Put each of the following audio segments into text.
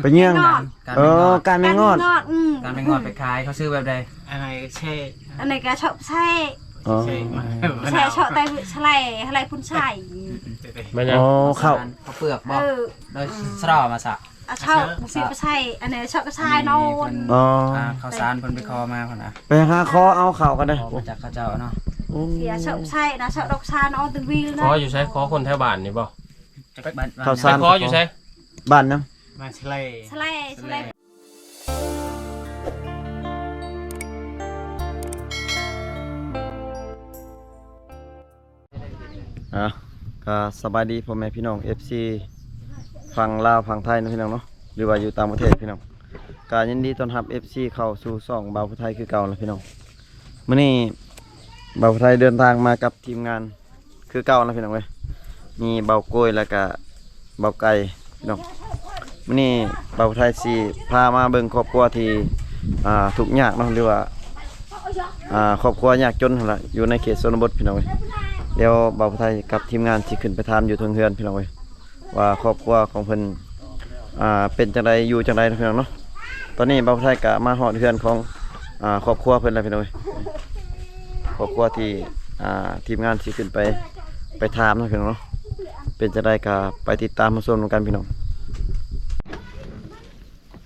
ໄປເຍືອງ ການ ເອີ ແມ່ງອດ ການແມ່ງອດ ການແມ່ງອດ ອືມ ການແມ່ງອດໄປຂາຍ ເຂົາຊື້ແບບໃດ? ອັນນີ້ແຊ່ ອັນນີ້ກະເຊາະແຊ່ ອໍ ແຊ່ ເຊາະແຕ່ສະໄລ ສະໄລພຸ້ນໃສ່ ອືມ ອືມ ແມ່ນຫຍັງ? ອໍ ເຂົ້າ ເຂົ້າເປືອກບໍ່? ເອີ ໂດຍ ອືມ ສະເດາະມາຊະ ອາ ເຊົາ ເຊົາ ບໍ່ຊິໄປໃສ່ ອັນນີ້ເຊົາກະຊາຍນອນ ອໍ ອ່າ ເຂົ້າສານເພິ່ນໄປຂໍມາພຸ້ນນະ ໄປຫາຂໍເອົາເຂົ້າກັນເດີ ຂໍມາຈາກເຂົາເຈົ້າເນາະ ໂອ້ ເສຍເຊົາໃສ່ນະ ເຊົາດອກຊານອນຕຶງວິວນະ ຂໍຢູ່ໃສ? ຂໍຄົນແຖວບ້ານນີ້ບໍ່? ຈັກບ້ານ ເຂົ້າສານ ໄປຂໍຢູ່ໃສ? ບ້ານຫຍັງ? ບ້ານສະແລ ສະແລ ສະແລ ສະແລ. ອ່າ ກະສະບາຍດີພໍ່ແມ່ພີ່ນ້ອງ ເອັຟຊີ ຝັ່ງລາວຝັ່ງໄທເນາະພີ່ນ້ອງເນາະ ຫຼືວ່າຢູ່ຕ່າງປະເທດພີ່ນ້ອງ ກະຍິນດີຕ້ອນຮັບ ເອັຟຊີ ເຂົ້າສູ່ຊ່ອງບ່າວຜູ້ໄທຄືເກົ່າລະພີ່ນ້ອງ. ມື້ນີ້ບ່າວຜູ້ໄທເດີນທາງມາກັບທີມງານຄືເກົ່ານະພີ່ນ້ອງເອີຍ ມີບ່າວໂກຍ ແລ້ວກະບ່າວໄກ່ພີ່ນ້ອງ. ມື້ນີ້ບ່າວຜູ້ໄທຊິພາມາເບິ່ງຄອບຄົວທີ່ ອ່າ ທຸກຍາກເນາະ ຫຼືວ່າ ອ່າ ຄອບຄົວຍາກຈົນຫັ້ນລະ ຢູ່ໃນເຂດຊົນນະບົດພີ່ນ້ອງເອີຍ. ດຽວບ່າວຜູ້ໄທກັບທີມງານຊິຂຶ້ນໄປຖາມຢູ່ເທິງເຮືອນພີ່ນ້ອງເອີຍ ວ່າຄອບຄົວຂອງເພິ່ນ ອ່າ ເປັນຈັ່ງໃດ ຢູ່ຈັ່ງໃດເນາະພີ່ນ້ອງເນາະ. ຕອນນີ້ບ່າວຜູ້ໄທກະມາຮອດເຮືອນຂອງ ອ່າ ຄອບຄົວເພິ່ນແລ້ວພີ່ນ້ອງເອີຍ ຄອບຄົວທີ່ ອ່າ ທີມງານຊິຂຶ້ນໄປ ໄປຖາມເນາະພີ່ນ້ອງເນາະ. ເປັນຈັ່ງໃດກະໄປຕິດຕາມຮັບຊົມນຳກັນພີ່ນ້ອງ.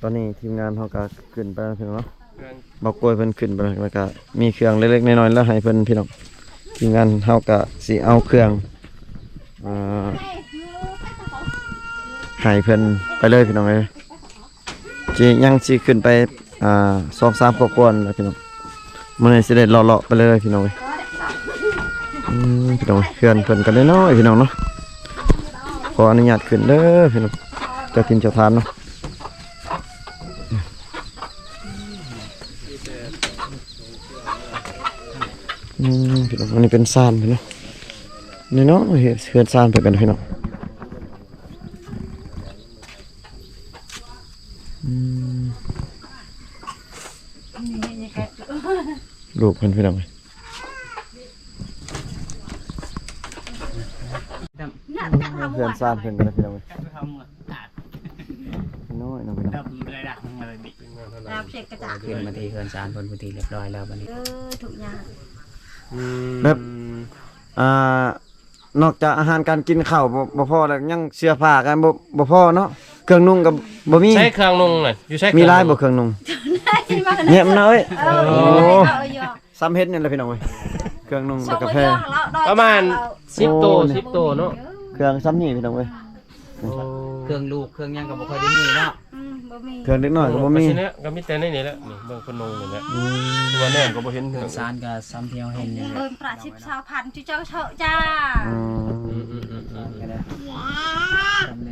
ຕອນນີ້ທີມງານເຮົາກະຂຶ້ນໄປແລ້ວພີ່ນ້ອງເນາະ ບ່າວໂກຍເພິ່ນຂຶ້ນໄປແລ້ວ ແລ້ວກະມີເຄື່ອງເລັກໆນ້ອຍໆແລ້ວໃຫ້ເພິ່ນພີ່ນ້ອງ. ທີມງານເຮົາກະຊິເອົາເຄື່ອງ ອ່າ ໃຫ້ເພິ່ນໄປເລີຍພີ່ນ້ອງເອີຍ. ຊິ ຍັງຊິຂຶ້ນໄປ ອ່າ ສອງສາມຄອບຄົວແຫຼະພີ່ນ້ອງ. ມື້ນີ້ຊິໄດ້ເລາະໆໄປເລີຍພີ່ນ້ອງເອີຍ. ອືມ ພີ່ນ້ອງເອີຍ ເຮືອນເພິ່ນກະນ້ອຍໆພີ່ນ້ອງເນາະ. ຂໍອະນຸຍາດຂຶ້ນເດີພີ່ນ້ອງ ເຈົ້າຖິ່ນເຈົ້າຖານເນາະ. ອືມ ພີ່ນ້ອງ ອັນນີ້ເປັນຊານພີ່ນ້ອງ ນີ້ເນາະ ເຮືອນຊານເພິ່ນກະພີ່ນ້ອງ. ອືມ ລູກເພິ່ນພີ່ນ້ອງເອີຍ ເຮືອນຊານເພິ່ນກັນພີ່ນ້ອງເອີຍ ນ້ອຍເນາະພີ່ນ້ອງ. ຂຶ້ນມາທີ່ເຮືອນຊານເພິ່ນເປັນທີ່ຮຽບຮ້ອຍແລ້ວບັດນີ້ ເອີ ທຸກຢ່າງ ອືມ ແບບ ອ່າ ນອກຈາກອາຫານການກິນເຂົ້າບໍ່ ບໍ່ພໍແລ້ວ ຍັງເສື້ອຜ້າກະບໍ່ ບໍ່ພໍເນາະ ເຄື່ອງນຸ່ງກະບໍ່ມີ. ໃຊ້ເຄື່ອງນຸ່ງນະ ຢູ່ໃຊ້ ມີຫຼາຍບໍ່ເຄື່ອງນຸ່ງ? ແຍະມາເອີຍ ເອີ ໂອ້ ຊໍ່າເຮັດນີ້ແຫຼະພີ່ນ້ອງເອີຍ ເຄື່ອງນຸ່ງແລ້ວກະແພ ປະມານສິບໂຕ ສິບໂຕເນາະ ເຄື່ອງຊ່ຳນີ້ພີ່ນ້ອງເອີຍ. ໂອ້ ເຄື່ອງລູກເຄື່ອງຫຍັງກະບໍ່ຄ່ອຍໄດ້ມີເນາະ ອືມ ບໍ່ມີ ເຄື່ອງເດັກນ້ອຍກະບໍ່ມີ ໂອ້ ກະຊິແນະ ກະມີແຕ່ໃນນີ້ແຫຼະ ນີ້ເບິ່ງຄົນນຸ່ງນີ້ແຫຼະ ອືມ ວ່າແນມກະບໍ່ເບິ່ງເຮືອນຊານກະຊຳທີ່ເຮົາເຫັນນີ້ແຫຼະ ເບິ່ງປະສິບຊາວພັນຈຸເຈົ້າເຊາະຈ້າ ອືມ ອືມ ອືມ ອືມ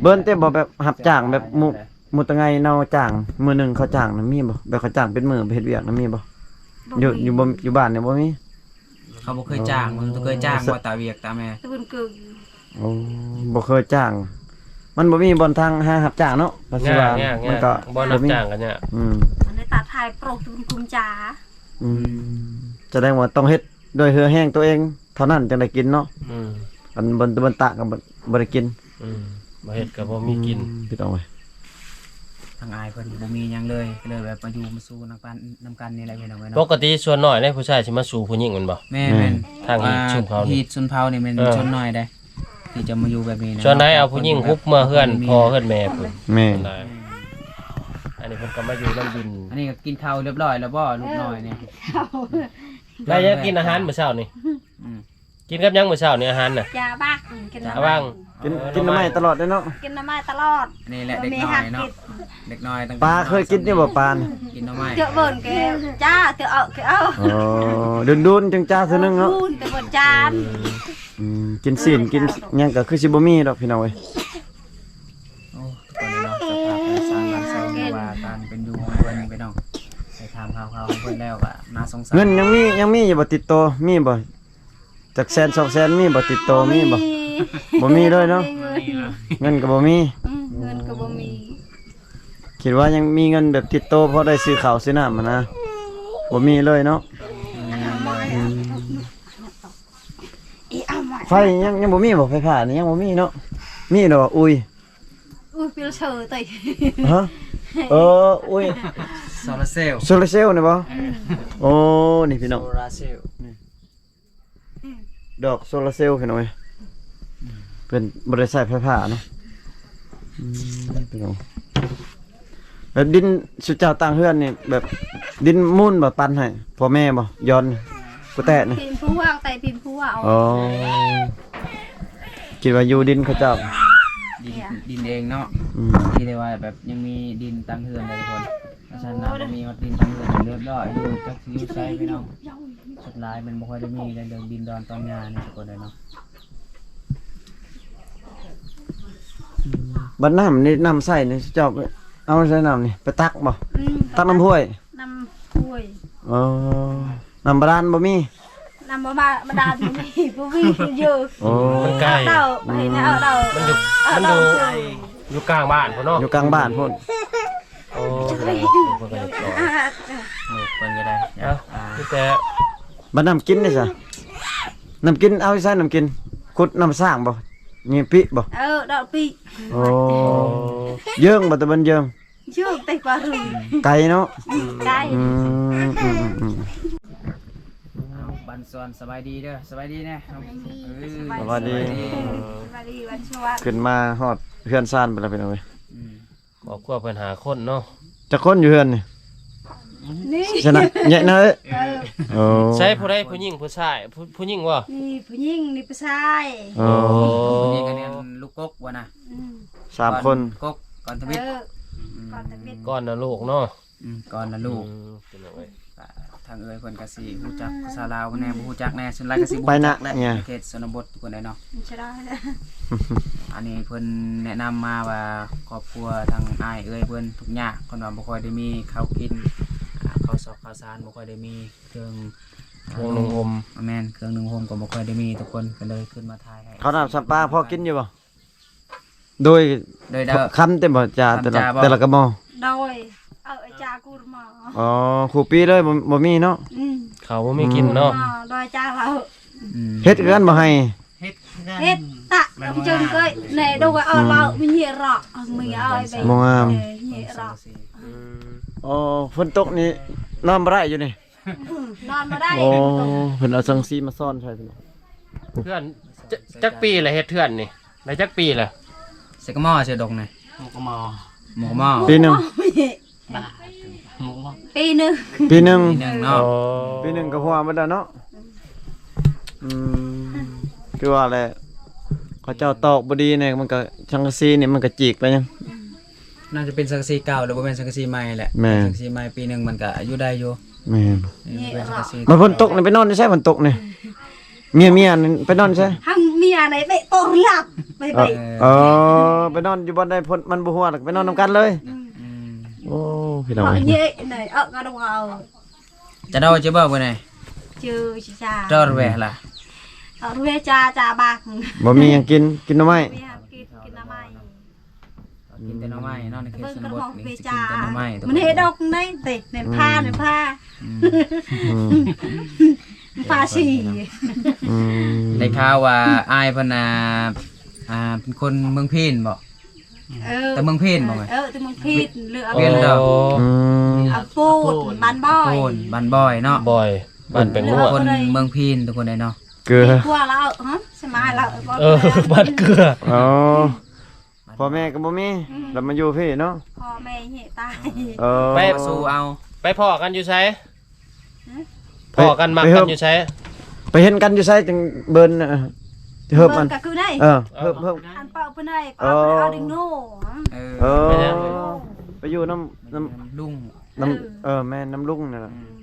ເບິ່ງແຕ່ບໍ່ແບບຮັບຈ້າງແບບ ໝູ່ຕະໄງເນົ່າຈ້າງ ມື້ໜຶ່ງເຂົາຈ້າງນະມີບໍ່? ແບບເຂົາຈ້າງເປັນມື້ໄປເຮັດວຽກນະມີບໍ່? ຢູ່ ຢູ່ ຢູ່ບ້ານນີ້ບໍ່ມີ ເຂົາບໍ່ເຄີຍຈ້າງ ບໍ່ເຄີຍຈ້າງວ່າຕາວຽກຕາແມ່ ຕະເວັນເກີງ ໂອ້ ບໍ່ເຄີຍຈ້າງ ມັນບໍ່ມີບ່ອນທາງຫາຮັບຈ້າງເນາະ ກະຊິວ່າ ມັນກະບໍ່ມີ ບໍ່ຮັບຈ້າງກະຍາກ ອືມ ອັນນີ້ຕາໄທໂປຣກຕະເວັນກຸມຈ້າ ອືມ ສະແດງວ່າຕ້ອງເຮັດດ້ວຍເຫື່ອແຮງໂຕເອງເທົ່ານັ້ນຈັ່ງໄດ້ກິນເນາະ ອືມ ອັນບ່ອນຕະເວັນຕາກກະບໍ່ ບໍ່ໄດ້ກິນ ອືມ ບໍ່ເຮັດກະບໍ່ມີກິນ ອືມ ພີ່ນ້ອງເອີຍ ທາງອ້າຍເພິ່ນບໍ່ມີຫຍັງເລີຍ ກະເລີຍແບບມາຢູ່ມາສູ່ນຳກັນ ນຳກັນນີ້ແຫຼະພີ່ນ້ອງເອີຍເນາະ ປົກກະຕິສ່ວນໜ້ອຍເດ້ຜູ້ຊາຍຊິມາສູ່ຜູ້ຍິງແມ່ນບໍ່? ແມ່ນ ແມ່ນ ທາງຮີດຊຸມເຜົ່ານີ້ ຮີດຊົນເຜົ່ານີ້ແມ່ນ ເອີ ສ່ວນໜ້ອຍເດ້ ທີ່ຈະມາຢູ່ແບບນີ້ນະ ສ່ວນໃຫຍ່ເອົາຜູ້ຍິງຮຸບເມືອເຮືອນພໍ່ເຮືອນແມ່ພຸ້ນ ແມ່ນ ສ່ວນຫຼາຍ ອັນນີ້ເພິ່ນກະມາຢູ່ນຳດິນ ອັນນີ້ກະກິນເຂົ້າຮຽບຮ້ອຍແລ້ວບໍ່ ລູກນ້ອຍນີ້? ໄດ້ຫຍັງກິນອາຫານມື້ເຊົ້ານີ້? ອືມ ກິນກັບຫຍັງມື້ເຊົ້ານີ້ອາຫານນະ? ຈາບັກ ກິນ ຈາບັກ ກິນ ກິນໜໍ່ໄມ້ຕະຫຼອດເດ້ເນາະ ກິນໜໍ່ໄມ້ຕະຫຼອດ ນີ້ແຫຼະເດັກນ້ອຍເນາະ ເດັກນ້ອຍຕັ້ງແຕ່ ປາເຄີຍກິນຢູ່ບໍ່ປານະ? ກິນໜໍ່ໄມ້ ເທື່ອເບິ່ງກະຈ້າ ເທື່ອເອົາກະເອົາ ອໍ ດົນໆຈຶ່ງຈ້າເທື່ອໜຶ່ງເນາະ ແຕ່ບໍ່ຈານ ອືມ ກິນຊີ້ນກິນຫຍັງກະຄືຊິບໍ່ມີດອກພີ່ນ້ອງເອີຍ ໂອ້ ທຸກຄົນເນາະ ສະພາບການສ້າງບ້ານຊ່ອງ ຫຼືວ່າການເປັນຢູ່ຂອງເພິ່ນພີ່ນ້ອງ ໄປຖາມຂ່າວໆຂອງເພິ່ນແລ້ວກະໜ້າສົງສານ ເງິນຍັງມີ ຍັງມີຢູ່ບໍ່ ຕິດໂຕ ມີບໍ່? ຈັກແສນສອງແສນມີບໍ່? ຕິດໂຕມີບໍ່? ບໍ່ມີ ບໍ່ມີເລີຍເນາະ ບໍ່ມີເລີຍ ເງິນກະບໍ່ມີ ອືມ ເງິນກະບໍ່ມີ ຄິດວ່າຍັງມີເງິນແບບຕິດໂຕພໍໄດ້ຊື້ເຂົ້າຊື້ນ້ຳຫັ້ນນະ ບໍ່ມີເລີຍເນາະ ອືມ ໄຟຍັງ ຍັງບໍ່ມີບໍ່? ໄຟຟ້ານີ້ຍັງບໍ່ມີເນາະ ມີແຕ່ວ່າອຸຍ ອຸຍ ປິວເຊີໄຕ ຮະ ເອີ ອຸ້ຍ ໂຊລາເຊວ ໂຊລາເຊວນີ້ບໍ່? ເອີ ໂອ້ ນີ້ພີ່ນ້ອງ ໂຊລາເຊວ ດອກໂຊລາເຊວພີ່ນ້ອງເອີຍ ເພິ່ນບໍ່ໄດ້ໃຊ້ໄຟຟ້າເນາະ ອືມ ພີ່ນ້ອງ ແບບດິນຊຸເຈົ້າຕັ້ງເຮືອນນີ້ ແບບດິນມູນບໍ່ ປັນໃຫ້ພໍ່ແມ່ບໍ່? ຢອນ ກູແຕະນີ້ ພິມຜູ້ເວົ້າ ແຕ່ພິມຜູ້ເວົ້າ ອໍ ຄິດວ່າຢູ່ດິນເຂົາເຈົ້າ ດິນ ດິນເອງເນາະ ອືມ ທີ່ໄດ້ວ່າແບບຍັງມີດິນຕັ້ງເຮືອນໄດ້ທຸກຄົນ ເພາະສະນັ້ນນະ ບໍ່ມີຮອດດິນທາງເຮືອນ ເລີບລ້ອຍຢູ່ ຈັກຊິຢູ່ໃສພີ່ນ້ອງ ສ່ວນຫຼາຍມັນບໍ່ຄ່ອຍໄດ້ມີໃນເລື່ອງດິນດອນຕອນຫຍ້ານີ້ທຸກຄົນເອີຍເນາະ ບັດນ້ຳນີ້ ນ້ຳໃຊ້ນີ້ ເຈົ້າເອົາໃສ່ນ້ຳນີ້ ໄປຕັກບໍ່? ອືມ ຕັກນ້ຳຫ້ວຍ ນ້ຳຫ້ວຍ ອໍ ນ້ຳບາດານບໍ່ມີ? ນ້ຳບໍ່ບາ ບາດານບໍ່ມີ ບໍ່ມີຢູ່ ໂອ້ ມັນໄກ ເອົາເອົາ ມັນຢູ່ ເອົາ ມັນຢູ່ ເອົາ ຢູ່ກາງບ້ານພຸ້ນເນາະ ຢູ່ກາງບ້ານພຸ້ນ ໂອ້ ເພິ່ນກໍເລີຍ ອ່າ ເພິ່ນກໍໄດ້ ເອົາ ອ່າ ມີແຕ່ ບັດນ້ຳກິນນີ້ຊະ ນ້ຳກິນເອົາໃສນ້ຳກິນ? ຂຸດນ້ຳສ້າງບໍ່? ມີປິບໍ່? ເອີ ດອກປິ ໂອ້ ເຢິງບໍ່? ຕະເບັນເຢິງ ຢູ່ແຕ່ກວ່າເຮືອນ ໄກເນາະ ອືມ ໄກ ອືມ ອືມ ອືມ ເອົາ ບັນສວນ ສະບາຍດີເດີ ສະບາຍດີແນ່ ສະບາຍດີ ເອີ ສະບາຍດີ ສະບາຍດີ ສະບາຍດີ ບັນສວນ ຂຶ້ນມາຮອດເຮືອນຊານໄປແລ້ວພີ່ນ້ອງເອີຍ ອືມ ຄອບຄົວເພິ່ນຫ້າຄົນເນາະ ຈັກຄົນຢູ່ເຮືອນນີ້? ນີ້ ຊະນະ ແຍະໜ້ອຍ ເອີ ໂອ້ ໃຊ້ຜູ້ໃດ ຜູ້ຍິງຜູ້ຊາຍ? ຜູ້ ຜູ້ຍິງບໍ່? ນີ້ຜູ້ຍິງ ນີ້ຜູ້ຊາຍ ໂອ້ ຜູ້ຍິງອັນນີ້ລູກກົກບໍ່ນະ? ອືມ ສາມຄົນ ກ່ອນກົກ ກ່ອນທຳອິດ ເອີ ອືມ ກ່ອນທຳອິດ ກ່ອນນະລູກເນາະ ອືມ ກ່ອນນະລູກ ອືມ ພີ່ນ້ອງເອີຍ ກໍທາງເອື້ອຍເພິ່ນກໍຊິຮູ້ຈັກພາສາລາວແດ່ ອືມ ບໍ່ຮູ້ຈັກແດ່ ສ່ວນຫຼາຍກໍຊິບໍ່ຮູ້ຈັກແຫຼະ ໃນເຂດຊົນນະບົດທຸກຄົນເດ້ເນາະ ອັນນີ້ເພິ່ນແນະນຳມາວ່າຄອບຄົວທາງອ້າຍເອື້ອຍເພິ່ນທຸກຍາກ ເພິ່ນວ່າບໍ່ຄ່ອຍໄດ້ມີເຂົ້າກິນ ອ່າ ເຂົ້າຊອກເຂົ້າສານ ບໍ່ຄ່ອຍໄດ້ມີເຄື່ອງ ອ່າ ນຸ່ງຫົ່ມ ແມ່ນ ເຄື່ອງນຸ່ງຫົ່ມກໍບໍ່ຄ່ອຍໄດ້ມີທຸກຄົນ ກໍເລີຍຂຶ້ນມາຖ່າຍໃຫ້ ເຂົ້ານ້ຳຊຳປາພໍກິນຢູ່ບໍ່? ໂດຍ ໂດຍ ຄຳເຕັມບໍ່ ຈາ ແຕ່ລະ ແຕ່ລະກະໝໍ້ ໂດຍ ເອີ ຈາກູມໍ້ ອໍ ຄູ່ປີເລີຍ ບໍ່ ບໍ່ມີເນາະ ອືມ ເຂົາບໍ່ມີກິນເນາະ ອືມ ໂດຍ ຈາລາວ ອືມ ເຮັດຄືກັນບໍ່ໄຮ່? ເຮັດຄືກັນ ເຮັດຕະ ເຈີເກີຍ ແນ ດູວ່າເອົາລາວມີເຮຣະ ມີເອົາໄປ ບໍ່ງາມ ເອີ ເຮຣະ ອືມ ອໍ ຝົນຕົກນີ້ນອນບໍ່ໄດ້ຢູ່ນີ້ ນອນບໍ່ໄດ້ ໂອ້ ເພິ່ນເອົາສັງກະສີມາຊ້ອນໃສ່ພີ່ນ້ອງ ເຮືອນ ຈັກ ຈັກປີລະເຮັດເຮືອນນີ້ ໄດ້ຈັກປີລະ? ໃສ່ກະໝໍ້ ໃສ່ດົງນະ ໝູກກະໝໍ້ ໝູກກະໝໍ້ ປີໜຶ່ງ ປີໜຶ່ງ ປີໜຶ່ງ ປີໜຶ່ງເນາະ ອໍ ປີໜຶ່ງກໍຫົວໝົດແລ້ວເນາະ ອືມ ຄືວ່າແຫຼະ ເຂົາເຈົ້າຕອກບໍ່ດີແດ່ ມັນກໍ ສັງກະສີນີ້ມັນກໍຈີກໄປຍັງ ອືມ ໜ້າຈະເປັນສັງກະສີເກົ່າ ຫຼືບໍ່ແມ່ນສັງກະສີໃໝ່ແຫຼະ ແມ່ນ ສັງກະສີໃໝ່ປີໜຶ່ງມັນກະຢູ່ໄດ້ຢູ່ ແມ່ນ ເອີ ເປັນສັງກະສີ ມັນຝົນຕົກນີ້ໄປນອນຢູ່ໃສ? ຝົນຕົກນີ້ ເມຍ ເມຍໄປນອນໃສ? ຫາເມຍໄດ້ໄປໂຕະຫຼັບໄປ ເອີ ໄປ ເອີ ໄປນອນຢູ່ບ່ອນໃດ ຝົນມັນບໍ່ຫົວ ແລ້ວກໍໄປນອນນຳກັນເລີຍ ອືມ ອືມ ໂອ້ ພີ່ນ້ອງ ເນາະ ເຍະ ເນາະ ເອົາ ກໍຕ້ອງເອົາ ຈະເອົາ ຈະບອກວ່າໄງ? ຈະ ຈະ ຈະ ດອກເວລາ ດອກເວລາ ຈາ ຈາບັກ ບໍ່ມີຫຍັງກິນ ກິນໜໍ່ໄມ້ ບໍ່ມີຫຍັງກິນ ກິນໜໍ່ໄມ້ ກິນແຕ່ໜໍ່ໄມ້ເນາະ ໃນເຂດຊົນນະບົດນີ້ຊິກິນແຕ່ໜໍ່ໄມ້ ມັນເຮັດດອກໃນເຕະ ໃນພາ ໃນພາ ອືມ ພາຊີ ອືມ ໄດ້ຂ່າວວ່າອ້າຍເພິ່ນ ອ່າ ອ່າ ເປັນຄົນເມືອງພີນບໍ່? ເອີ ແຕ່ເມືອງພີນບໍ່ແມ່? ເອີ ແຕ່ເມືອງພີນ ເລື່ອງ ວຽນດອກ ອືມ ອາໂປນ ບ້ານບອຍ ບ້ານບອຍເນາະ ບອຍ ບ້ານແປງນວດ ຄົນເມືອງພີນທຸກຄົນເດ້ເນາະ ເກືອ ເກືອລາວ ຮະ ສະມາລາວ ເອີ ບ້ານເກືອ ອໍ ພໍ່ແມ່ກໍບໍ່ມີ ອືມ ແລ້ວມາຢູ່ພີ້ເນາະ ພໍ່ແມ່ເຫຍຕາຍ ເອີ ໄປສູ່ເອົາ ໄປພໍ້ກັນຢູ່ໃສ? ຫື? ໄປ ພໍ້ກັນ ໄປ ມັກກັນຢູ່ໃສ? ໄປເຫັນກັນຢູ່ໃສຈຶ່ງເບິ່ນ ເອີ ເຮີບມັນ ເບິ່ນກໍຄືໃດ ເອີ ເຮີບ ເຮີບ ອັນເປົ່າເພິ່ນໃຫ້ ເອີ ເອົາເດັກໂນ້ ເອີ ເອີ ໄປຢູ່ນຳ ນຳ ນຳລຸງ ນຳ ເອີ ເອີ ແມ່ນນຳລຸງນັ້ນແຫຼະ ອືມ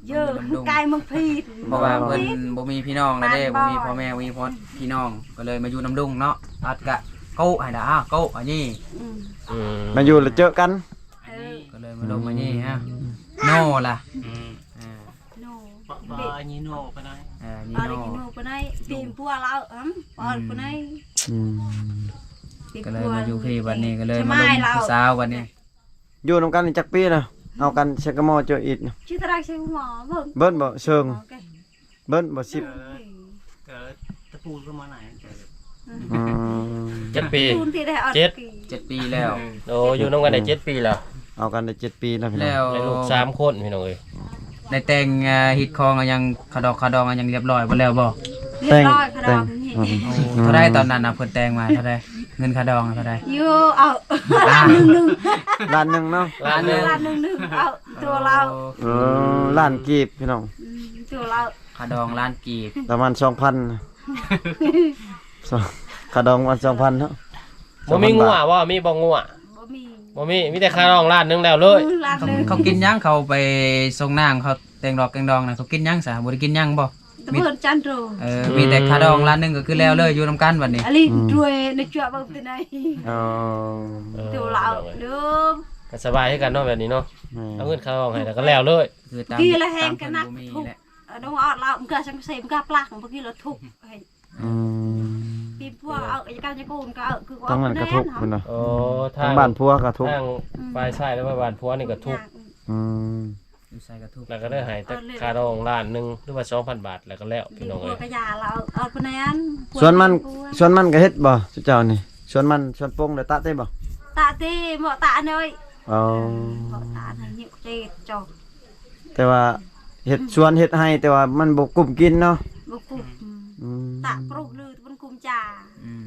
ເຢີ ນຳລຸງ ກາຍເມືອງພີນ ເພາະວ່າເພິ່ນບໍ່ມີພີ່ນ້ອງແລ້ວເດ້ ບໍ່ມີພໍ່ແມ່ ບໍ່ມີພໍ່ ພີ່ນ້ອງ ກໍເລີຍມາຢູ່ນຳລຸງເນາະ ອັດກະໂກະໃຫ້ດາ ໂກະອັນນີ້ ອືມ ອືມ ມາຢູ່ແລ້ວເຈີກັນ ເອີ ກໍເລີຍມາລົມອັນນີ້ຮະ ໂນລະ ອືມ ເອີ ໂນ ປະ ປະ ຍາໂນປະໄນ ເອີ ຍາໂນ ປະໄນ ປີມປົວລາວ ອືມ ປອນປະໄນ ອືມ ປີມ ກໍເລີຍມາຢູ່ພີ້ບັດນີ້ ກໍເລີຍມາລົມຜູ້ສາວບັດນີ້ ຢູ່ນຳກັນຈັກປີລະ? ເອົາກັນໃສ່ກະໝໍ້ເຈີອິດນະ ຊິຕະໄລໃສ່ກະໝໍ້ ເບິ່ງ ເບິ່ງບໍ່ເຊີງ ໂອເຄ ເບິ່ງບໍ່ສິບ ເອີ ກໍຕະປູນກໍມາຫຼາຍ ອືມ ອືມ ຈັກປີ? ເຈັດປີ ເຈັດປີແລ້ວ. ໂອ້ ຢູ່ນຳກັນໄດ້ເຈັດປີແລ້ວ. ເອົາກັນໄດ້ເຈັດປີແລ້ວພີ່ນ້ອງ. ແລ້ວ ໄດ້ລູກສາມຄົນພີ່ນ້ອງເອີຍ. ໄດ້ແຕ່ງ ເອີ ຮີດຄອງ ຫຍັງ ຄາດອງ ຄາດອງ ຫຍັງລຽບລ້ອຍໝົດແລ້ວບໍ່? ລຽບລ້ອຍ ຄາດອງນີ້. ອືມ ໂອ້ ເທົ່າໃດຕອນນັ້ນນະ ເພິ່ນແຕ່ງມາເທົ່າໃດ? ເງິນຄາດອງເທົ່າໃດ? ຢູ່ ເອົາ ລ້ານໜຶ່ງ ລ້ານໜຶ່ງເນາະ. ລ້ານໜຶ່ງ ລ້ານໜຶ່ງ ເອົາຕົວລາວ. ເອີ ລ້ານກີບພີ່ນ້ອງ. ອືມ ຕົວລາວ. ຄາດອງລ້ານກີບ ປະມານສອງພັນ. ສອງ ຄາດອງປະມານສອງພັນເນາະ. ບໍ່ມີງົວບໍ່? ມີບໍ່ງົວ? ບໍ່ມີ ບໍ່ມີ ມີແຕ່ຄາດອງລ້ານໜຶ່ງແລ້ວເລີຍ. ອືມ ລ້ານໜຶ່ງ. ເຂົາ ເຂົາກິນຫຍັງ? ເຂົາໄປສົ່ງນາງ ເຂົາແຕ່ງດອກແຕ່ງດອງນະ ເຂົາກິນຫຍັງຊະ? ບໍ່ໄດ້ກິນຫຍັງບໍ່? ຕະເພິນຈັນໂຕ. ເອີ ອືມ ມີແຕ່ຄາດອງລ້ານໜຶ່ງ ກໍຄືແລ້ວເລີຍ ຢູ່ນຳກັນບັດນີ້. ອາລີ ອືມ ຊ່ວຍໃນຈົວເບິ່ງທີ່ໃນ. ອໍ ເອີ ຕົວລາວເດີມ ກໍສະບາຍຄືກັນເນາະ ແບບນີ້ເນາະ. ແມ່ນ ເອົາເງິນຄາດອງໃຫ້ແລ້ວກໍແລ້ວເລີຍ. ຄືຕາມ ກີລະແຮງ ຕາມ ກັນໜັກ ເພິ່ນບໍ່ມີ ທຸກ ແຫຼະ. ເອີ ດອງອອດລາວ ມັນກໍສັງເສມ ມັນກໍປາກ ມັນບໍ່ກີລະທຸກ. ອືມ ປີປົວເອົາ ການຍາກູນກໍເອົາ ຄື ຕອນນັ້ນກະທຸກພຸ້ນນະ. ໂອ້ ທາງ ທາງບ້ານຜົວກະທຸກ ທາງ ອືມ ຝ່າຍຊາຍ ຫຼືວ່າບ້ານຜົວນີ້ກະທຸກ. ຍາກ ອືມ ຢູ່ໃສກະທຸກ ແລ້ວກໍໄດ້ໃຫ້ແຕ່ ເອີ ຄ່າດອງລ້ານໜຶ່ງ ຫຼືວ່າສອງພັນບາດ ແລ້ວກໍແລ້ວພີ່ນ້ອງເອີຍ. ຜົວກະຢ່າລາວ ເອົາປານນັ້ນ. ສວນມັນ ສວນມັນກະເຮັດບໍ່ ເຈົ້ານີ້? ສວນມັນ ສວນປົງໄດ້ຕະເຕບໍ່? ຕະເຕ ເໝາະຕະອັນນີ້. ອໍ ເໝາະຕະອັນນີ້ ເຈັດຈໍ. ແຕ່ວ່າເຮັດສວນເຮັດໄຮ່ ແຕ່ວ່າມັນບໍ່ກຸ້ມກິນເນາະ. ບໍ່ກຸ້ມ. ອືມ ຕະປຸກຫຼືມັນກຸ້ມຈ້າ. ອືມ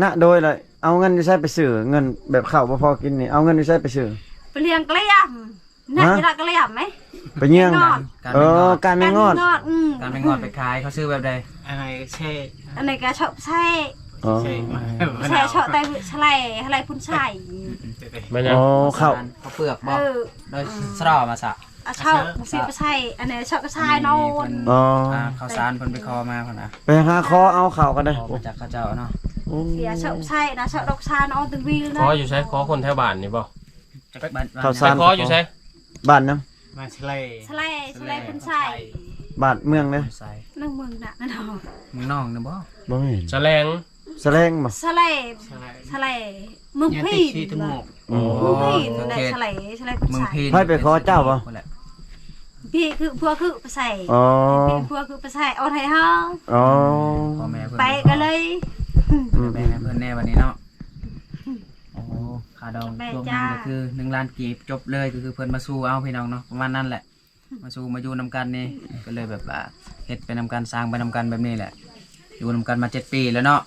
ນະ ໂດຍລະ ເອົາເງິນຢູ່ໃສໄປຊື້? ເງິນແບບເຂົ້າບໍ່ພໍກິນນີ້ ເອົາເງິນຢູ່ໃສໄປຊື້? ໄປລ້ຽງກະລຽມ. ນະ ຮະ? ຢູ່ລະກະລຽມໄໝ? ໄປຍ່ຽງ. ເອີ ການແມງງອດ. ອືມ ການແມງງອດໄປຂາຍ ເຂົາຊື້ແບບໃດ? ອັນນີ້ແຊ່ ອັນນີ້ກະເຊາະແຊ່. ອໍ ແຊ່ ແຊ່ເຊາະແຕ່ສະແຫຼ ສະແຫຼພຸ້ນໃສ່. ແມ່ນຫຍັງ? ອໍ ເຂົ້າ ເຂົ້າເປືອກບໍ່? ເອີ ໂດຍ ອືມ ສະຫຼໍ່ມາສະ ອາ ເຊົາ ເຊົາ ບໍ່ຊິໄປໃສ່ ອັນນີ້ເຊົາກໍໃສ່ນອນ. ອໍ ອ່າ ເຂົ້າສານເພິ່ນໄປຂໍມາພຸ້ນນະ ໄປຫາຂໍເອົາເຂົ້າກັນເດີ ຂໍມາຈາກເຂົາເຈົ້າເນາະ. ໂອ້ ເສຍເຊົາໃສ່ນະ ເຊົາດອກຊານອອກຕຶງວິລນະ. ຂໍຢູ່ໃສ? ຂໍຄົນແຖວບ້ານນີ້ບໍ່? ຈັກບ້ານ ເຂົ້າສານ ໄປຂໍຢູ່ໃສ? ບ້ານຫຍັງ? ບ້ານສະແລ ສະແລ ສະແລພຸ້ນໃສ່. ບ້ານເມືອງເດ້? ໃສ່ ນາງເມືອງນະ ນະ ເມືອງນອງນະບໍ່? ບໍ່ແມ່ນ ສະແລງ ສະແລງບໍ່? ສະແລ ສະແລ ສະແລ ເມືອງພີນ. ໂອ້ ເມືອງພີນ ສະແລ ສະແລ ເມືອງພີນ. ໃຜໄປຂໍເຈົ້າບໍ່? ພີ່ຄື ຜົວຄືໄປໃສ່. ອໍ ພີ່ຜົວຄືໄປໃສ່ ເອົາໃຫ້ເຮົາ. ອໍ ພໍ່ແມ່ເພິ່ນ ໄປກໍເລີຍ ອືມ ແບ່ງໃຫ້ເພິ່ນແດ່ບັດນີ້ເນາະ. ໂອ້ ຄ່າດອງຊ່ວງນັ້ນກໍຄືໜຶ່ງລ້ານກີບ ຈົບເລີຍ ກໍຄືເພິ່ນມາສູ່ເອົາພີ່ນ້ອງເນາະ ປະມານນັ້ນແຫຼະ. ມາສູ່ມາຢູ່ນຳກັນນີ້ ກໍເລີຍແບບວ່າເຮັດໄປນຳກັນ ສ້າງໄປນຳກັນແບບນີ້ແຫຼະ. ຢູ່ນຳກັນມາເຈັດປີແລ້ວເນາະ.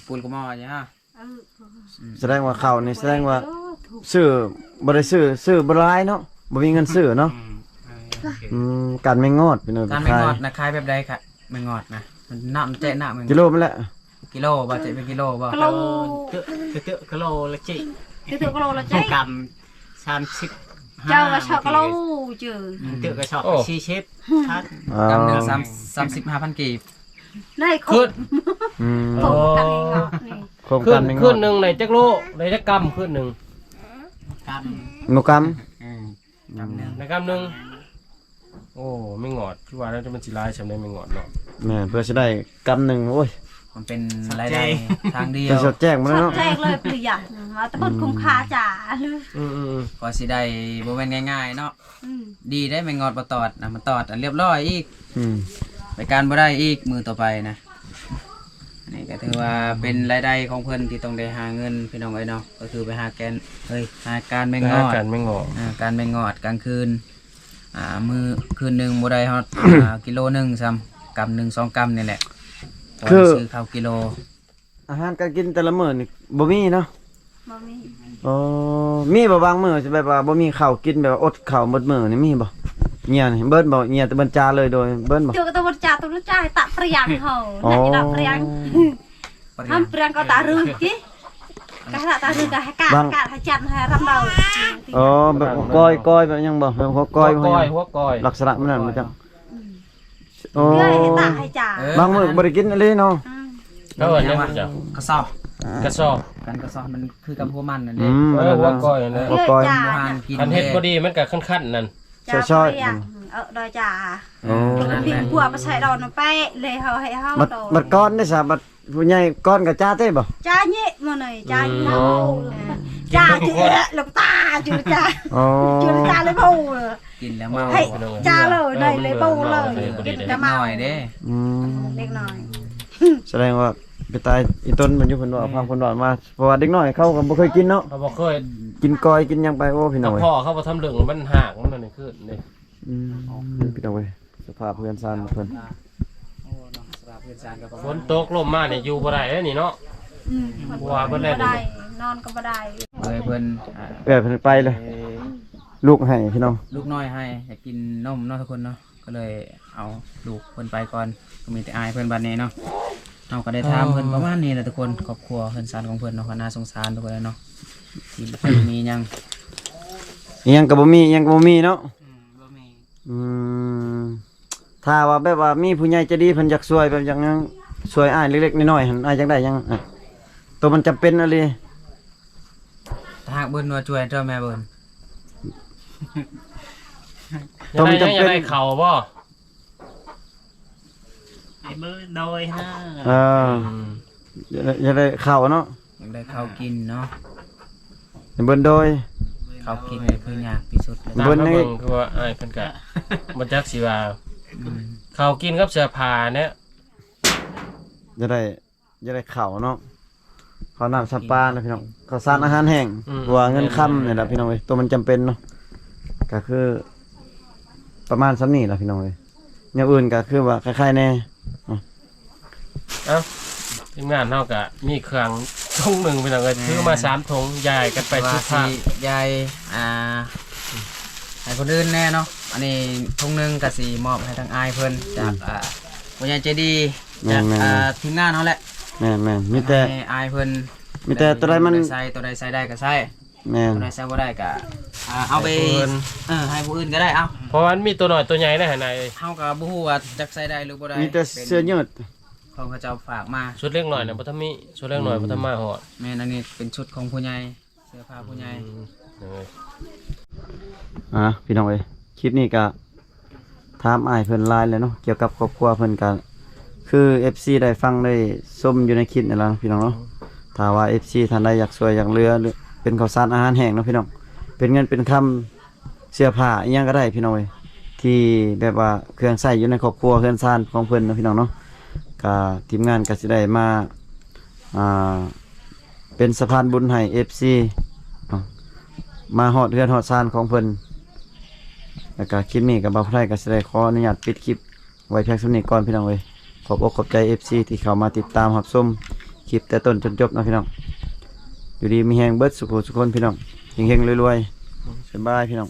ປູນກະໝໍ້ຫຍັງ? ເອີ ອືມ ສະແດງວ່າເຂົ້ານີ້ ສະແດງວ່າ ໂອ້ ຖືກ ຊື້ ບໍ່ໄດ້ຊື້ ຊື້ບໍ່ຫຼາຍເນາະ ບໍ່ມີເງິນຊື້ເນາະ. ອືມ ເອີ ໂອເຄ ອືມ ການແມງງອດ ພີ່ນ້ອງ ການແມງງອດນະ ຂາຍແບບໃດຄະ? ແມງງອດນະ ມັນນ້ຳແຈະນ້ຳ ກິໂລມັນແຫຼະ. ກິໂລບໍ່? ຈະເປັນກິໂລບໍ່? ກິໂລ ເອີ ເອີ ກິໂລລະຈິ ກິໂລລະຈິ ກຳສາມສິບຫ້າ ເຈົ້າກໍຊອກໂລເຈີ ອືມ ເຈົ້າກໍຊອກ ໂອ້ ສີ່ສິບພັນ ກຳໜຶ່ງ ສາມ ສາມສິບຫ້າພັນກີບ. ໄດ້ຄົບ ອືມ ຄົບກັນເອງເນາະ ນີ້ ຄົບກັນເອງເນາະ. ຄືນໜຶ່ງໄດ້ຈັກໂລ? ໄດ້ຈັກກຳຄືນໜຶ່ງ? ກຳ ບໍ່ກຳ ອືມ ກຳໜຶ່ງ ໄດ້ກຳໜຶ່ງ. ໂອ້ ແມງງອດ ຄືວ່າແລ້ວ ມັນຊິຫຼາຍສ່ຳໃດແມງງອດເນາະ. ແມ່ນ ເພື່ອຊິໄດ້ກຳໜຶ່ງ ໂອ້ຍ ມັນເປັນລາຍໄດ້ທາງດຽວ ເປັນສອດແຈ້ງໝົດເນາະ ສອດແຈ້ງເລີຍ ປະຢັດ ວ່າແຕ່ເພິ່ນຄຸ້ມຄ່າຈ້າ. ອືມໆໆ ກໍຊິໄດ້ບໍ່ແມ່ນງ່າຍໆເນາະ. ອືມ ດີໄດ໋ ແມງງອດບໍ່ຕອດນະ ມັນຕອດອັນລຽບລ້ອຍອີກ. ອືມ ໄປການບໍ່ໄດ້ອີກມື້ຕໍ່ໄປນະ. ອັນນີ້ກໍຖືວ່າເປັນລາຍໄດ້ຂອງເພິ່ນທີ່ຕ້ອງໄດ້ຫາເງິນ ພີ່ນ້ອງເອີຍເນາະ ກໍຄືໄປຫາແກນ ເອີຍ ຫາການແມງງອດ ຫາການແມງງອດ ເອີ ການແມງງອດກາງຄືນ. ອ່າ ມື້ຄືນໜຶ່ງບໍ່ໄດ້ຮອດ ອ່າ ກິໂລໜຶ່ງຊ້ຳ ກຳໜຶ່ງສອງກຳນີ້ແຫຼະ ພໍ ຄື ຊື້ເຂົ້າກິໂລ. ອາຫານການກິນແຕ່ລະມື້ນີ້ບໍ່ມີເນາະ? ບໍ່ມີ. ອໍ ມີບໍ່ບາງມື້ທີ່ແບບວ່າບໍ່ມີເຂົ້າກິນ ແບບວ່າອົດເຂົ້າໝົດມື້ນີ້ ມີບໍ່? ເຫຍື່ອນີ້ເບິດບໍ່? ເຫຍື່ອແຕ່ເບິດຈາເລີຍ ໂດຍເບິດບໍ່? ເທື່ອກໍແຕ່ເບິດຈາ ຕົວລະຈາໃຫ້ຕະປຣຽງເຮົາ ອໍ ນະ ຕະປຣຽງ ປຣຽງ ທຳປຣຽງກໍຕະຣຶກ ກະຕະຣຶກ ກະໃຫ້ກາດ ກາດໃຫ້ຈັນ ໃຫ້ລຳເບົາ. ອໍ ແບບກ້ອຍ ກ້ອຍແບບຫຍັງບໍ່? ແບບຫົວກ້ອຍ ຫົວກ້ອຍ ຫົວກ້ອຍ ລັກສະນະມັນນັ້ນ ມັນຈະ ອືມ ໂອ້ ເພື່ອໃຫ້ຕາໃຫ້ຈາ ເອີ ບາງມື້ກໍບໍ່ໄດ້ກິນອີ່ຫຼີເນາະ. ອືມ ເຂົາເອີ້ນຫຍັງ ເຈົ້າ? ກະຊອກ ກະຊອກ ການກະຊອກ ມັນຄືກັບຫົວມັນນັ້ນເດ້. ອືມ ເອີ ຫົວກ້ອຍນັ້ນແຫຼະ ຫົວກ້ອຍ ເພື່ອຈາ ບໍ່ຫານກິນ ຄັນເຮັດບໍ່ດີມັນກໍຄັນໆນັ້ນ ຈາ ຊອຍໆ ເອີ ດອຍຈາ. ໂອ້ ປີກຫົວໄປໃສ່ດອນນຳແປະເລີຍ ເຮົາໃຫ້ເຮົາ ບັດ ໂຕ ບັດກ່ອນເດ້ຊະ ບັດ ຜູ້ໃຫຍ່ກ່ອນກໍຈ້າເຕ້ບໍ່? ຈ້າເຍະມື້ນີ້ ຈ້າເຍະ ອືມ ໂອ້ ຈ້າເຈະ ລູກຕາ ຈຸລະຈາ ອໍ ຈຸລະຈາເລີຍບໍ່ ກິນແລ້ວເມົາ ໃຫ້ຈ້າເລີຍ ເອີ ໄດ້ເລີຍບໍ່ເລີຍ ເດັກນ້ອຍເດ້ ອືມ ເດັກນ້ອຍ ສະແດງວ່າ ໄປຕາຍອີ່ຕົນມັນຢູ່ ເພິ່ນເວົ້າ ແມ່ນ ຟັງເພິ່ນເວົ້າມາ ເພາະວ່າເດັກນ້ອຍເຂົາກໍບໍ່ເຄີຍກິນເນາະ ເຂົາບໍ່ເຄີຍ ກິນກ້ອຍກິນຫຍັງໄປ ໂອ້ ພີ່ນ້ອງເອີຍ ເພາະເຂົາບໍ່ທຳເລິງ ມັນຫາກມັນອັນນີ້ຂຶ້ນເດ້ ອືມ ພີ່ນ້ອງເອີຍ ສະພາບເຮືອນຊານເພິ່ນ ໂອ້ເນາະ ສະພາບເຮືອນຊານກໍປະມານ ຝົນຕົກລົມມານີ້ຢູ່ບໍ່ໄດ້ເດ້ນີ້ເນາະ ອືມ ຫົວເບິດແລ້ວນີ້ ນອນກໍບໍ່ໄດ້ ເອີຍ ເພິ່ນ ອ່າ ເອື້ອຍເພິ່ນໄປເລີຍ ເອີຍ ລູກໄຫ້ພີ່ນ້ອງ ລູກນ້ອຍໄຫ້ ຢາກກິນນົມເນາະທຸກຄົນເນາະ ກໍເລີຍເອົາລູກເພິ່ນໄປກ່ອນ ກໍມີແຕ່ອ້າຍເພິ່ນບັດນີ້ເນາະ ເຮົາກໍໄດ້ຖາມເພິ່ນປະມານນີ້ແຫຼະທຸກຄົນ ຄອບຄົວເຮືອນຊານຂອງເພິ່ນເນາະ ກໍໜ້າສົງສານທຸກຄົນເນາະ ທີ່ບໍ່ມີຫຍັງ ອີຫຍັງກໍບໍ່ມີ ອີຫຍັງກໍບໍ່ມີເນາະ ອືມ ບໍ່ມີ ອືມ ຖ້າວ່າແບບວ່າມີຜູ້ໃຫຍ່ໃຈດີເພິ່ນຢາກຊ່ວຍ ແບບຢາກຫຍັງ ຊ່ວຍອ້າຍເລັກໆນ້ອຍໆຫັ້ນ ອ້າຍຢາກໄດ້ຫຍັງ ໂຕມັນຈຳເປັນອີ່ຫຼີ ຖ້າຫາກເພິ່ນວ່າຊ່ວຍເຈົ້າແມ່ເພິ່ນ ໂຕມັນຈຳເປັນ ຢາກໄດ້ເຂົ້າບໍ່? ໄອ້ເບີດໂດຍຮະ ເອີ ຢາກໄດ້ ຢາກໄດ້ເຂົ້າເນາະ ຢາກໄດ້ເຂົ້າກິນເນາະ ໃຫ້ເບິ່ນໂດຍ ເຂົ້າກິນນີ້ຄືຍາກທີ່ສຸດເລີຍ ເບິ່ນນີ້ ເບິ່ງຄືວ່າອ້າຍເພິ່ນກະບໍ່ຈັກຊິວ່າ ອືມ ເຂົ້າກິນກັບເສື້ອຜ້າແຫຼະ ຢາກໄດ້ ຢາກໄດ້ເຂົ້າເນາະ ເຂົ້ານ້ຳຊຳປານະພີ່ນ້ອງ ເຂົ້າສານອາຫານແຫ້ງ ອືມ ເພາະວ່າເງິນຄຳນີ້ແຫຼະ ແມ່ນໆ ພີ່ນ້ອງເອີຍ ໂຕມັນຈຳເປັນເນາະ ກະຄືປະມານສ່ຳນີ້ລະພີ່ນ້ອງເອີຍ ແນວອື່ນກະຄືວ່າຄ້າຍໆແດ່ ເອົ້າ ທີມງານເຮົາກະມີເຄື່ອງຖົງໜຶ່ງພີ່ນ້ອງເອີຍ ແມ່ນ ຖືມາສາມຖົງ ຢາຍກັນໄປສຸດທາງ ວ່າຊິຢາຍ ອ່າ ໃຫ້ຄົນອື່ນແດ່ເນາະ ອັນນີ້ຖົງໜຶ່ງກະຊິມອບໃຫ້ທາງອ້າຍເພິ່ນ ຈາກ ອືມ ອ່າ ຜູ້ໃຫຍ່ໃຈດີ ຈາກ ແມ່ນໆ ອ່າ ທີມງານເຮົາແຫຼະ ແມ່ນໆ ມີແຕ່ໃຫ້ອ້າຍເພິ່ນ ມີແຕ່ໂຕໃດມັນ ໃຊ້ ໂຕໃດໃຊ້ໄດ້ກໍໃຊ້ ແມ່ນ ໂຕໃດໃຊ້ບໍ່ໄດ້ກໍ ອ່າ ເອົາໄປ ໃຫ້ຜູ້ອື່ນ ເອີ ໃຫ້ຜູ້ອື່ນກໍໄດ້ ເອົາ ເພາະວ່າມັນມີໂຕນ້ອຍໂຕໃຫຍ່ໃນຫັ້ນນະ ເຮົາກໍບໍ່ຮູ້ວ່າຈັກໃຊ້ໄດ້ຫຼືບໍ່ໄດ້ ມີແຕ່ເສື້ອຍືດ ຂອງເຂົາເຈົ້າຝາກມາ ຊຸດເດັກນ້ອຍນະ ອືມ ບໍ່ທັນມີ ຊຸດເດັກນ້ອຍ ອືມ ບໍ່ທັນມາຮອດ ແມ່ນ ອັນນີ້ເປັນຊຸດຂອງຜູ້ໃຫຍ່ ເສື້ອຜ້າຜູ້ໃຫຍ່ ອືມ ເອີ ອ່າ ພີ່ນ້ອງເອີຍ ຄລິບນີ້ກະຖາມອ້າຍເພິ່ນຫຼາຍແລ້ວເນາະ ກ່ຽວກັບຄອບຄົວເພິ່ນກະ ຄືເອັຟຊີໄດ້ຟັງໄດ້ຊົມຢູ່ໃນຄລິບນີ້ລະພີ່ນ້ອງເນາະ ຖ້າວ່າເອັຟຊີທ່ານໃດຢາກຊ່ວຍຢາກເຫຼືອ ຫຼືເປັນເຂົ້າສານອາຫານແຫ້ງເນາະພີ່ນ້ອງ ເປັນເງິນເປັນຄຳ ເສື້ອຜ້າອີ່ຫຍັງກໍໄດ້ພີ່ນ້ອງເອີຍ ທີ່ແບບວ່າເຄື່ອງໃຊ້ຢູ່ໃນຄອບຄົວເຮືອນຊານຂອງເພິ່ນເນາະພີ່ນ້ອງເນາະ ກະທີມງານກະຊິໄດ້ມາ ອ່າ ເປັນສະພານບຸນໃຫ້ເອັຟຊີເນາະ ມາຮອດເຮືອນຮອດຊານຂອງເພິ່ນ ແລ້ວກະຄລິບນີ້ກະບ່າວໄພກະຊິໄດ້ຂໍອະນຸຍາດປິດຄລິບໄວ້ພຽງສ່ຳນີ້ກ່ອນພີ່ນ້ອງເອີຍ ຂອບອົກຂອບໃຈເອັຟຊີທີ່ເຂົ້າມາຕິດຕາມຮັບຊົມຄລິບແຕ່ຕົ້ນຈົນຈົບເນາະພີ່ນ້ອງ ຢູ່ດີມີແຮງເບິດສູ່ຜູ້ສູ່ຄົນພີ່ນ້ອງ ເຮັງໆລວຍໆ ສະບາຍພີ່ນ້ອງ.